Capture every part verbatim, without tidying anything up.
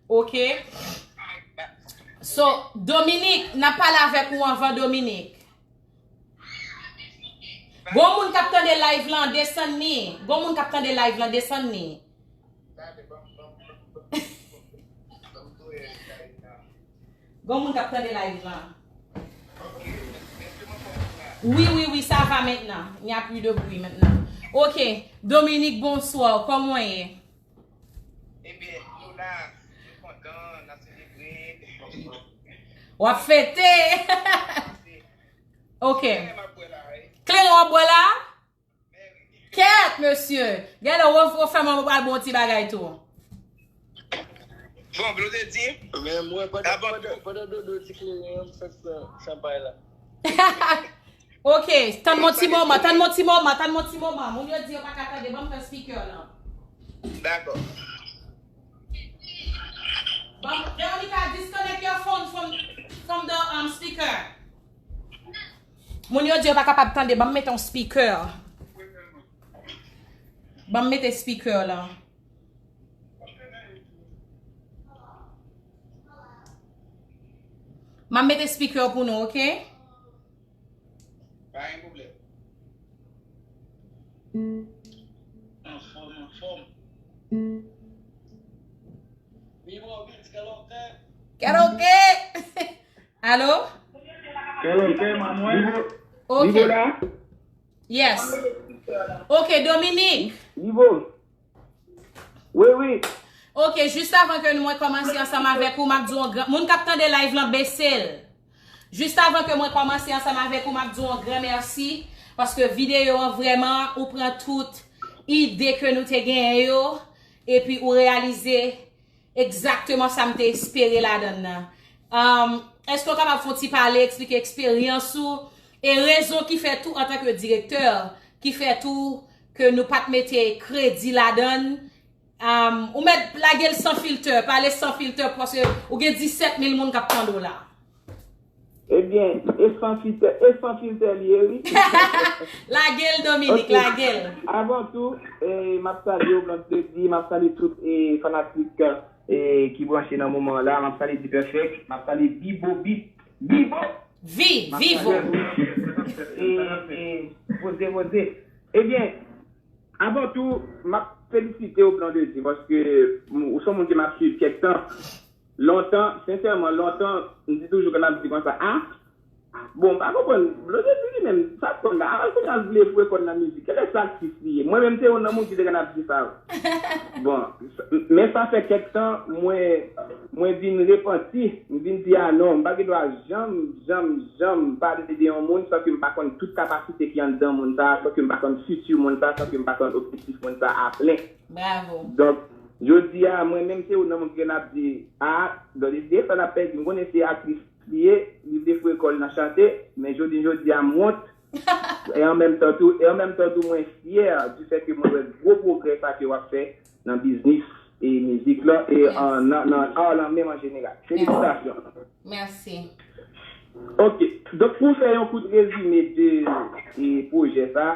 Ok. So, Dominique, n ap pale avèk ou anvan, Dominique. Gon moun k ap tande live lan, desann li. Gon moun k ap tande live lan, desann li. Gon moun k ap tande live lan. Wi, wi, wi, sa va mentnan. N a pli de bri mentnan. Ok, Dominique, bonsoir. Kòman w ye? Ebyen, nou la, nou kontan, n ap selebre. W ap fete. Ok. Kleren m ap bwè la, wi. Kleren w ap bwè la? Kèt, mesye! Gade, ou, ou fè mwen pral bon ti bagay tou. Bon, Blondedy. Men mwen, pandan, pandan, pandan Dodo di kleren an, m fè sa, chanpay la. Ok, tann mon ti moman, tann mon ti moman, tann mon ti moman. Moun yo di yo pa ka tande, ban m fè speaker lan. Dakò. Ban m, Veronica, disconnect your phone from, from the, um, speaker. Moun yo di yo pa kapab tande, ban m mete yon speaker. Ban m mete speaker la. M ap mete speaker pou nou, ok? Pa gen pwoblèm. Anfòm, anfòm. Vivo Beats, kaloke. Kaloke! Alo? Kaloke, manmwen. Ok. Nivo la? Yes. Ok, Dominique. Nivo. Wi, wi. Ok, jis avan ke nou mwen kòmanse ansanm avèk ou, m ap di yon gran, moun k ap tande live lan, bese l. Jis avan ke mwen kòmanse ansanm avèk ou, m ap di yon gran mèsi, paske videyo an vrèman, ou pran tout ide ke nou te genyen yo, epi ou reyalize egzakteman sa m te espere ladan l nan. Um, èske w kapab fè yon ti pale, eksplike eksperyans ou, e rezon ki fè tou, antanke direktè, ki fè tou ke nou pa t mete kredi ladan l? Um, ou mèt lage l san filtè, pale san filtè, paske ou gen disèt mil moun k ap tande w la. Ebyen, e san filtè, e san filtè li ye, wi. Lage l, Dominique, lage l. Avan tou, eh, m ap salye w, Blondedy, m ap salye tout, eh, fanatik, eh, ki branche nan moman an la, m ap salye D-Perfect, m ap salye Bibo Beat, Bibo! Vi, Vivo! E, e, poze, poze. Ebyen, avan tou, m ap felisite w, Blondedy, paske m, ou se yon moun ke m ap swiv kèk tan. Lontan, sensèman, lontan, m di toujou ke n ap di konsa, a, bon, m pa konprann, Blondedy li menm, sa l konn la, a, kounye a l vle foure kò l nan mizik, kilès atis li ye? Mwen menm, se youn nan moun ki te konn ap di sa. Bon, men sa fè kèk tan, mwen, mwen vin repanti, m vin di, a non, m pa gen dwa janm, janm, janm pale de yon moun san ke m pa konn tout kapasite ki anndan moun sa, san ke m pa konn fiti moun sa, san ke m pa konn objektif moun sa a plen. Bravo. Donk, jodi a, mwen menm se youn nan moun ki gen ap di, a, Blondedy, sa n ap pèdi, m konnen se aktris li ye, li vle foure kò l nan chante, men jodi, jodi a, m wont. E an menm tan tou, e an menm tan tou, mwen fyè du fait ke mwen wè gwo pwogrè sa ke w ap fè nan biznis e mizik lan, e an, nan, nan art lan menm an jeneral. Felisitasyon. Mèsi. Ok. Donk, pou fè yon kout rezime de, e, pwojè sa,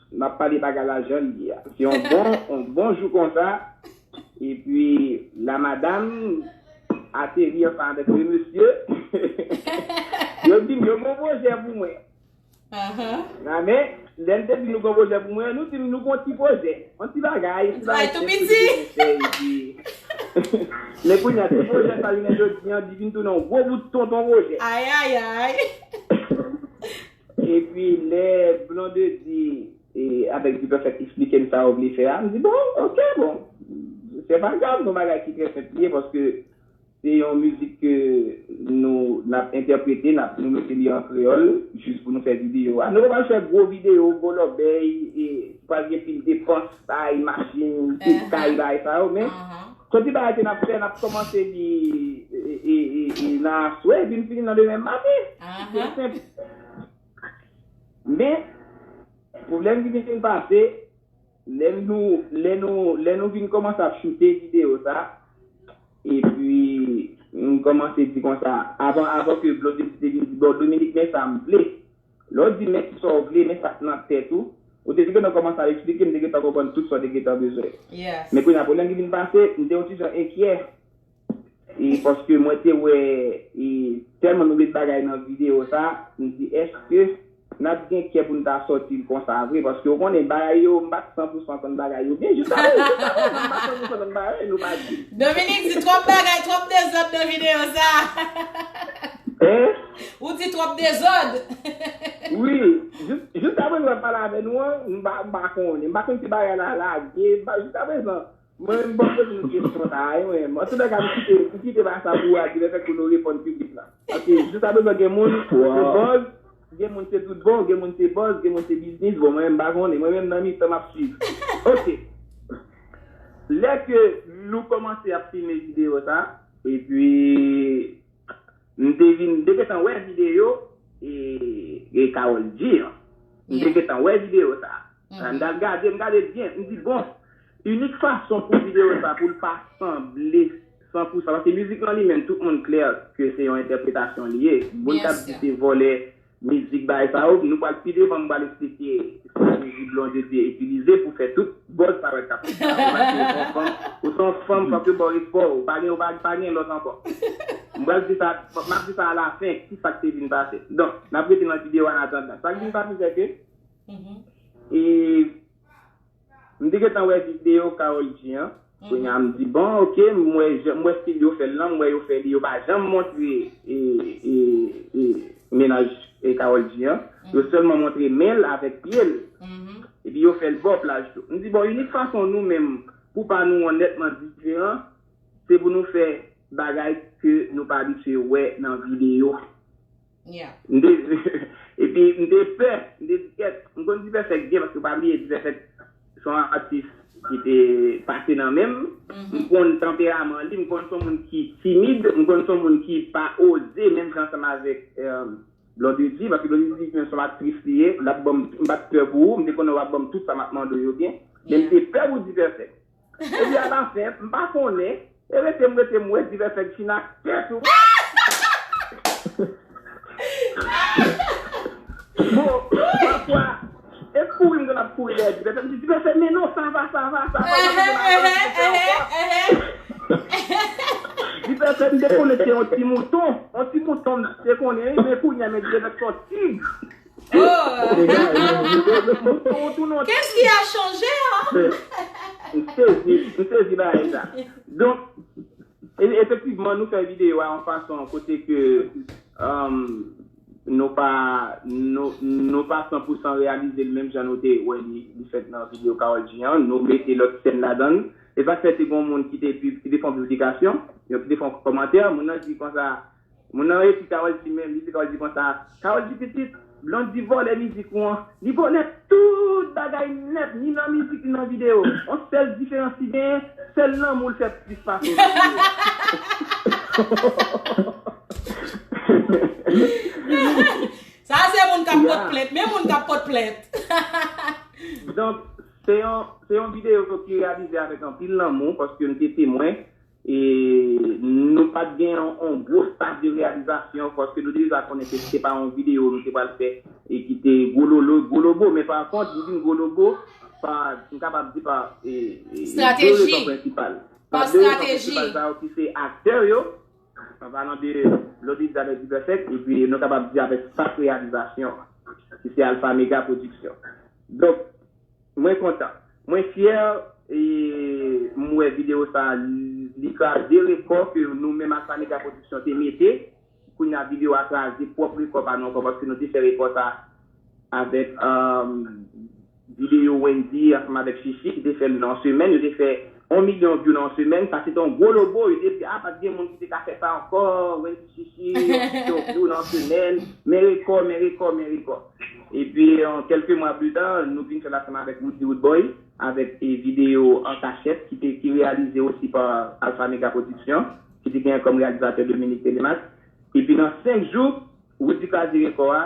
m ap pale bagay la jan l ye a. Se yon bon, yon bon jou konsa, epi la madam ateri ansanm avèk le mesye. Yo di m, yo gon pwojè pou mwen. Ahan. Nan men, lè n te di nou gon pwojè pou mwen, nou di m nou gon ti pwojè. Yon ti bagay, ti bagay tou piti. Epi, men kounye a, ti pwojè sa jounen jodi an, li vin tounen yon gwo bout tonton pwojè. Ay, ay, ay. Epi, lè Blondedy, e, avèk D-Perfect eksplike m sa yo vle fè a, m di, bon, ok, bon. Se pa grav, se yon bagay ki trè senp li ye, paske se yon mizik ke nou, n ap entèprete, n ap, nou mete li an kreyòl, jis pou nou fè videyo a. Nou pa pral fè gwo videyo, gwo lòbèy, e, pral gen pil depans, bay, machin, pil kay, bay sa yo, men, se ti bagay ke n ap fè, n ap kòmanse li, e, e, e, e, nan aswè, epi n fini nan demen maten. Se senp. Men, pwoblèm ki vin pase, lè nou, lè nou, lè nou vin kòmanse ap choute videyo sa, epi m kòmanse di konsa, avan, avan ke Blondedy te vin di, bon, Dominique, men sa m vle. Lè w di men sa w vle, men sa k nan tèt ou, Ou te gentan kòmanse ap eksplike, m te gentan konprann tout sa w te gentan bezwen. Men kounye a, pwoblèm ki vin pase, m te yon ti jan enkyè. E paske mwen te wè, e tèlman nou met bagay nan videyo sa, m di, èske n ap gen kè pou n ta sòti l konsa vre? Paske w konnen, bagay yo, m pa t san pou san konn bagay yo byen. Jiska prezan, jiska prezan, m pa san pou san konn bagay, nou pa di. Dominique di twòp bagay, twòp dezòd nan videyo sa. Hein? Ou di twòp dezòd. Wi, jis, jiska prezan, m ap pale avè nou an, m pa, m pa konnen. M pa konn si bagay la lage, m pa, jiska prezan. Mwen menm, m poko poze nou kesyon sa a, wi, mwen menm. Antouka, m kite, m kite bagay sa pou Adi, lè fèk pou nou reponn piblik la. Paske, jiska prezan, gen moun se buzz, gen moun se tout bon, gen moun se buzz, gen moun se biznis. Bon, mwen menm, m pa konnen. Mwen menm, nan mitan, m ap swiv. Ok. Lè ke nou kòmanse ap filme videyo sa, epi, m te vin, m te gentan wè videyo e, e Carol G an. M te gentan wè videyo sa. M t al gade, m gade l byen. M di, bon, inik fason pou videyo sa, pou l pa sanble san pou san, paske mizik lan li menm, tout moun klè ke se yon entèpretasyon li ye. Moun k ap di se vòlè mizik, bagay sa yo, nou pral pi devan, m pral eksplike estrateji Blondedy itilize pou fè tout buzz parèt k ap fèt la. Ou pa se yon fanm, ou se yon fanm, fòk yo ba w respè w, ou pa gen, ou pa, pa gen lòt ankò. M pral di sa, m ap di sa alafen, ki sa k te vin pase. Donk, n ap rete nan videyo a, an atandan. Sa k vin pase, se ke, e, m te gentan wè videyo Carol G an. Kounye a, m di, bon, ok, m wè jan, m wè stil yo fè l lan, m wè yo fè li, yo pa janm montre, e, e, e, mennaj, e, Carol G an. Yo sèlman montre men l avèk pye l. Epi yo fè l bò plaj tou. M di, bon, inik fason nou menm, pou pa nou an nètman diferan, se pou nou fè bagay ke nou pa abitye wè nan videyo. M te, epi m te pè, m te di, kèt, m konn Divèfèk byen, paske w pa bliye, Divèfèk se yon atis ki te pase nan men m. M konn tanperaman li, m konn se yon moun ki timid, m konn se yon moun ki pa oze, menm jan ansanm avèk, eh, Blondedy, paske Blondedy menm se yon aktris li ye, l ap ban m, m pa t pè pou ou, m te konnen w ap ban m tout sa m ap mande w yo byen, men m te pè pou Divèfèk. Epi alafen, m pa konnen, e rete m rete m wè Divèfèk china tèt ou. Bon, pafwa, e kouri m konn ap kouri dèyè Divèfèk, m di, Divèfèk, men non, sa va, sa va, sa va, pa bezwen ankò. Divèfèk, m te konnen se yon ti mouton, yon ti mouton, m te konnen, men kounye a, men Divèfèk se yon tig. Oh! Qu'est-ce qui a changé, hein? M sezi, m sezi bagay sa. Donk, e, efektivman, nou fè videyo a yon fason kote ke, um, nou pa, nou, nou pa san pou san reyalize l menm jan nou te wè li, li fèt nan videyo Carol G an. Nou mete lòt sèn ladan l. E sa k fè te gen yon moun ki te, ki te fè yon piblikasyon, yon ki te fè yon kòmantè, moun nan di konsa, moun nan ekri Carol G menm, li di Carol G konsa, Carol G pitit, Blondedy vòlè mizik ou an, li vòlè tout bagay nèt, ni nan mizik, ni nan videyo. On sèl diferans li genyen, sèl lanmou l fè plis pase nan videyo. Sa se moun k ap pot plent, men moun k ap pot plent. Donk, se yon, se yon videyo ki reyalize avèk anpil lanmou, paske m te temwen. E nou pa t gen yon, yon gwo staf de reyalizasyon, paske nou deja konnen ke se pa yon videyo nou te pral fè e ki te gwololo, gwolobo, men pa kont, li vin gwolobo pa, m kapab di pa, e, e, de rezon prensipal. Pa de rezon prensipal sa yo ki se aktè yo, an palan de Lodi Elizabeth Divèfèk, epi nou kapab di avèk staf reyalizasyon, ki se Alpha Mega Production. Donk, mwen kontan. Mwen fyè, e m wè videyo sa, li kraze rekò ke nou menm ak Famega Production te mete. Kounye a videyo a kraze pwòp rekò pa nou ankò, paske nou te fè rekò sa avèk, um, videyo Wendy ansanm avèk Chichi ki te fè l nan yon semèn. Yo te fè yon milyon view nan yon semèn. Sa se te yon gwo lobo. Yo te di, a, pa t gen moun ki te ka fè sa ankò. Wendy Chichi, yon milyon view nan yon semèn. Men rekò, men rekò, men rekò. Epi, an kèlke mwa pli ta, nou vin fè l ansanm avèk Woody Woodboy, avèk, e, videyo An Kachèt, ki te, ki reyalize osi pa Alpha Mega Production, ki te genyen kòm reyalizatè Dominique Telemaque. Epi nan senk jou, Woody kraze rekò a,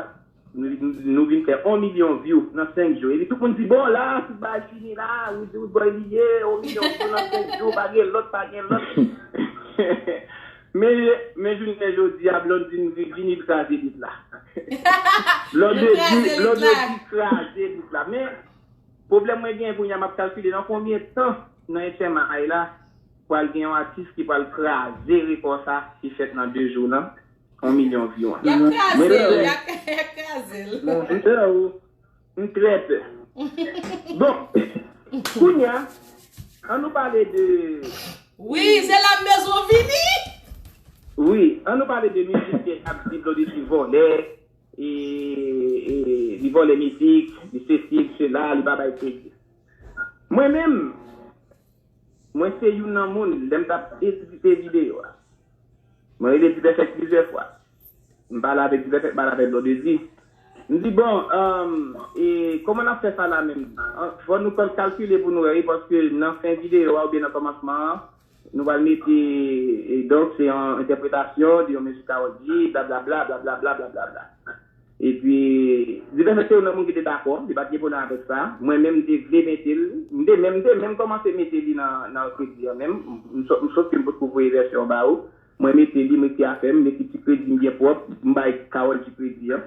nou, nou, nou vin fè yon milyon view nan senk jou. Epi tout moun di, bon, la, tout bagay fini la, Woody Woodboy li ye, yon milyon view nan senk jou, pa gen lòt, pa gen lòt. Men, men jounen jodi a, Blondedy vini kraze lit la. Blondedy, Blondedy kraze lit la. Men, Pwoblèm mwen genyen kounye a, m ap kalkile nan konbyen tan nan H M I la pral gen yon atis ki pral kraze rekò sa ki fèt nan de jou lan, yon milyon view an. Y ap kraze l, y ap kraze l. M trè pè. Bon, kounye a, an nou pale de Wi, se la m bezwen vini. Wi, an nou pale de mizik ke ap di Blondedy vòlè, e, e, li vòlè mizik, li sesi, li sela, li pa bay kredi. Mwen menm, mwen se youn nan moun, lè m t ap edite videyo a, mwen rele Dipèfèt plizyè fwa. M pale avèk Dipèfèt, m pale avèk Blondedy. M di, bon, um, e kòman n ap fè sa la menm? An, fò nou kal-, kalkile pou nou wè, wi, paske nan fen videyo a oubyen nan kòmansman an, nou pral mete, e, donk, se yon entèpretasyon de yon mizik Karol G, blablabla, blablabla, blablabla. Epi, Dipèfèt se youn nan moun ki te dakò, li pa t gen pwoblèm avèk sa. Mwen menm, m te vle mete l, m te menm, m te menm kòmanse mete li nan, nan kredi an menm. M, m sot, m sot ke m potko voye vèsyon an ba ou. Mwen mete li, m ekri afè m, m ekri ti kredi m byen pwòp, m bay Karol G kredi an.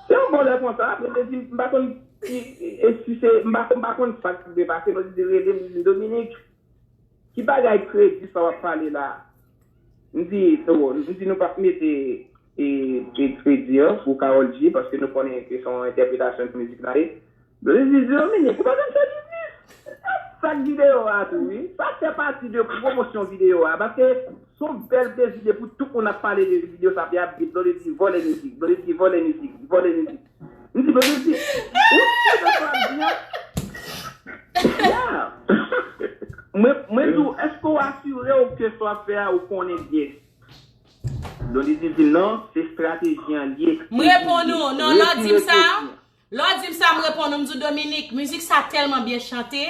Se yon bon lè konsa, apre m te di, m pa konn, e, e, e si se, m pa, m pa konn sa k te pase, mwen di, rele m, m di, Dominique, ki bagay kredi sa w ap pale la? M di, no, m di nou p ap mete, e, e, kredi an pou Karol G, paske nou konnen ke se yon entèpretasyon mizik la ye. Blondedy di, Dominique, ou pa konn fè biznis? Sa k videyo a tou, wi. Sa fè pati de pwomosyon videyo a, paske se yon bèl plezi depi tout moun ap pale de videyo sa, y ap di Blondedy vòlè mizik, Blondedy vòlè mizik, vòlè mizik. M di, Blondedy, ou si de sa w ap di an? Yeah. Mwen, mwen di w, èske w asire w ke sa w ap fè a, ou konnen byen? Blondedy di, non, se estrateji an l ye. M reponn ou, non, lè w di m sa, lè w di m sa, m reponn ou, m di w, Dominique, mizik sa tèlman byen chante,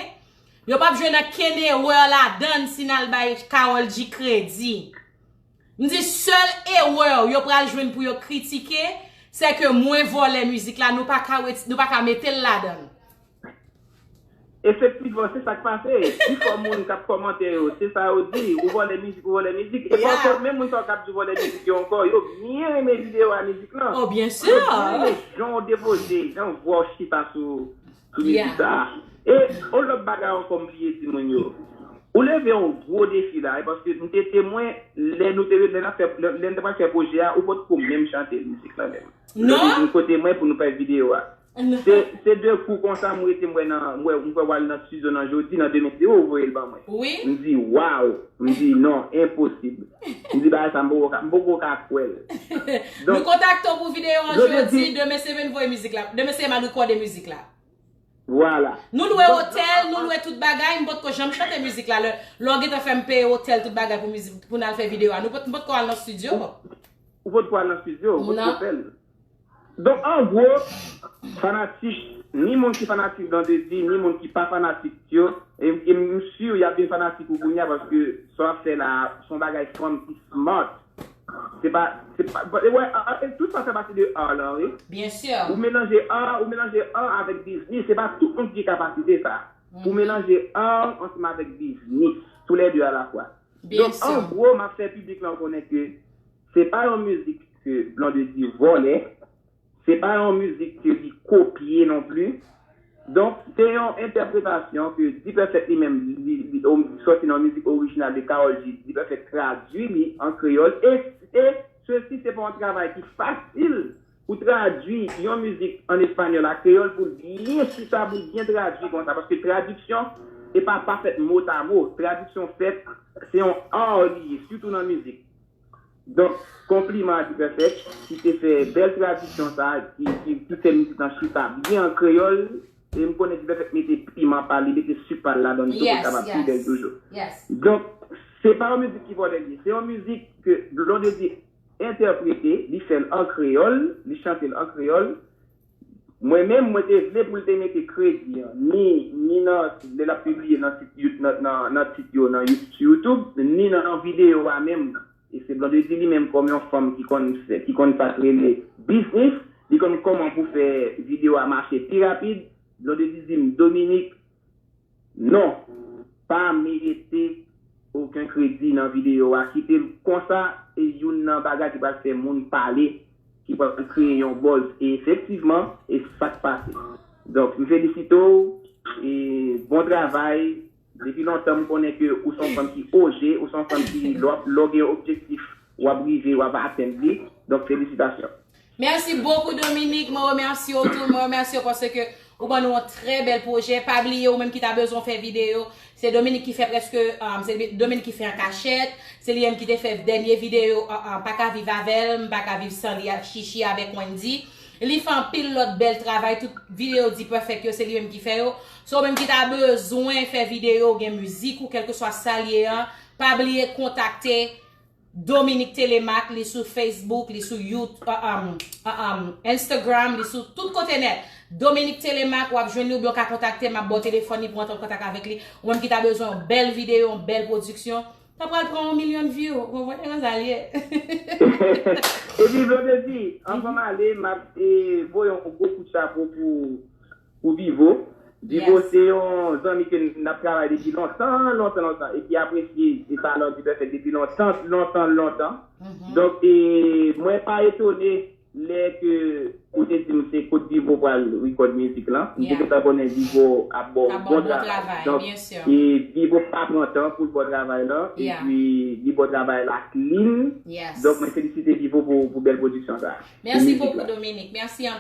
yo p ap jwenn okenn erè ladan l si n al bay Karol G kredi. M di, sèl erè yo pral jwenn pou yo kritike, se ke mwen vòlè mizik la, nou pa ka reti-, nou pa ka mete l ladan l. Efektivman, se sa k pase. Pifò moun k ap kòmante yo, se sa yo di, ou vòlè mizik, ou vòlè mizik. E pa ankò, menm moun sa yo k ap di w vòlè mizik yo ankò, yo byen renmen videyo a, mizik lan. Oh, byen si. Yo byen renmen jan w depoze, jan vwa w chita sou, sou mizik sa a. E yon lòt bagay ankò m bliye di moun yo. Ou leve yon gwo defi la, e paske m te temwen lè nou te, lè n ap fè, lè, lè n te pral fè pwojè a, ou potko menm chante mizik lan menm. Non. Lè nou vin kote mwen pou nou fè videyo a. Se, se de kou konsa m rete m wè nan, m wè, m wè w al nan estidyo nan jodi, nan demen, se ou voye l ban mwen. Wi. M di, waw. M di, non, enposib. M di, bagay sa, m poko ka, m poko ka kwè l. Nou kontakte w pou videyo an jodi, demen se vin voye mizik la. Demen se m al rekòde mizik la. Vwala. Nou lwe otèl, nou lwe tout bagay, m potko janm chante mizik la. Lè, lè w gentan fè m peye otèl, tout bagay pou mizik, pou n al fè videyo a. Nou pot, m potko al nan estidyo. Ou potko al nan estidyo, ou potko fè l. Donk, an gwo, fanatik, ni moun ki fanatik Blondedy, ni moun ki pa fanatik yo, e, e m si y ap vin fanatik ou kounye a, paske sa w ap fè la a, se yon bagay fanm ki smart. Se pa, se pa, e wè, a, a, e tout sa fè pati de art lan, wi. Byen si. Ou melanje art, ou melanje art avèk biznis, se pa tout moun ki gen kapasite sa. Pou melanje art ansanm avèk biznis, tou lè de alafwa. Donk, an gwo, m ap fè piblik lan konnen ke se pa yon mizik ke Blondedy vòlè, se pa yon mizik ke li kopye non pli. Donk, se yon entèpretasyon ke D-Perfect li menm, li, li, li sòti nan mizik orijinal de Karol G, D-Perfect tradui li an kreyòl, e, e sesi se pa yon travay ki fasil pou tradui yon mizik an espanyòl a kreyòl, pou l byen chita, pou l byen tradui konsa, paske tradiksyon, e pa, pa fèt motamo, tradiksyon fèt, se yon art li ye, sitou nan mizik. Donk, konpliman a D-Perfect, ki te fè bèl tradisyon sa, ki, ki, ki fè mizik lan chita byen an kreyòl, e m konnen D-Perfect mete piman pa l, li mete sik pa l ladan l tou pou l kapab pi bèl toujou. Donk, se pa yon mizik ki vòlè li ye, se yon mizik ke Blondedy entèprete, li fè l an kreyòl, li chante l an kreyòl. Mwen menm, mwen te vle pou l te mete kredi an, ni, ni nan, lè l ap pibliye nan tit You-, nan, nan, nan tit yo, nan You-, sou YouTube, ni nan videyo a menm. E se Blondedy li menm kòm yon fanm ki konn fè, ki konn sa k rele biznis, li konn kòman pou fè videyo a mache pi rapid. Blondedy di m, Dominique, non, pa mete okenn kredi nan videyo a. Kite l konsa, e youn nan bagay ki pral fè moun pale, ki pral kreye yon buzz. E efektivman, e sa k pase. Donk, m felisite w, E bon travay. Depi lontan, m konnen ke ou se yon fanm ki oze, ou se yon fanm ki, lè w ap, lè w gen yon objektif, w ap rive, w ap atenn li. Donk, felisitasyon. Merci beaucoup, Dominique. Mwen remèsye w tou. Mwen remèsye w paske ou ban nou yon trè bèl pwojè. Pa bliye, ou menm ki ta bezwen fè videyo, se Dominique ki fè prèske, um, se Dominique ki fè an kachèt. Se li menm ki te fè dènye videyo, uh, uh, pa ka viv avè l, m pa ka viv san li, ak Chichi avèk Wendy. Li fè anpil lòt bèl travay, tout videyo D-Perfect yo, se li menm ki fè yo. So, ou menm ki ta bezwen fè videyo, gen mizik ou kèlkeswa sa l ye an, pa bliye kontakte Dominique Telemaque, li sou Facebook, li sou YouTube, uh, um, uh, um, Instagram, li sou tout kote nèt. Dominique Telemaque, w ap jwenn li oubyen w ka kontakte m, m ap ba w telefòn li pou w antre an kontak avèk li. Ou menm ki ta bezwen yon bèl videyo, yon bèl pwodiksyon, sa pral pran yon milyon view, ou konprann? E konsa l ye. Epi, Blondedy, anvan m ale, m ap eh, voye yon gwo kout chapo pou, pou Bivo. Bivo se yon zanmi ke n ap travay depi lontan, lontan, lontan. E ki apresye e talè D-Perfect depi lontan, lontan, lontan. Donk, eh, mwen pa etone lè ke ou te di m se kot Bivo pral record mizik lan. M te gentan konnen Bivo ap ba w bon travay. Donk, e Bivo pa pran tan pou l ba w travay lan. Epi, li ba w travay la clean. Donk, mwen felisite Bivo pou, pou bèl pwodiksyon sa. Mèsi bokou, Dominique. Mèsi anpil.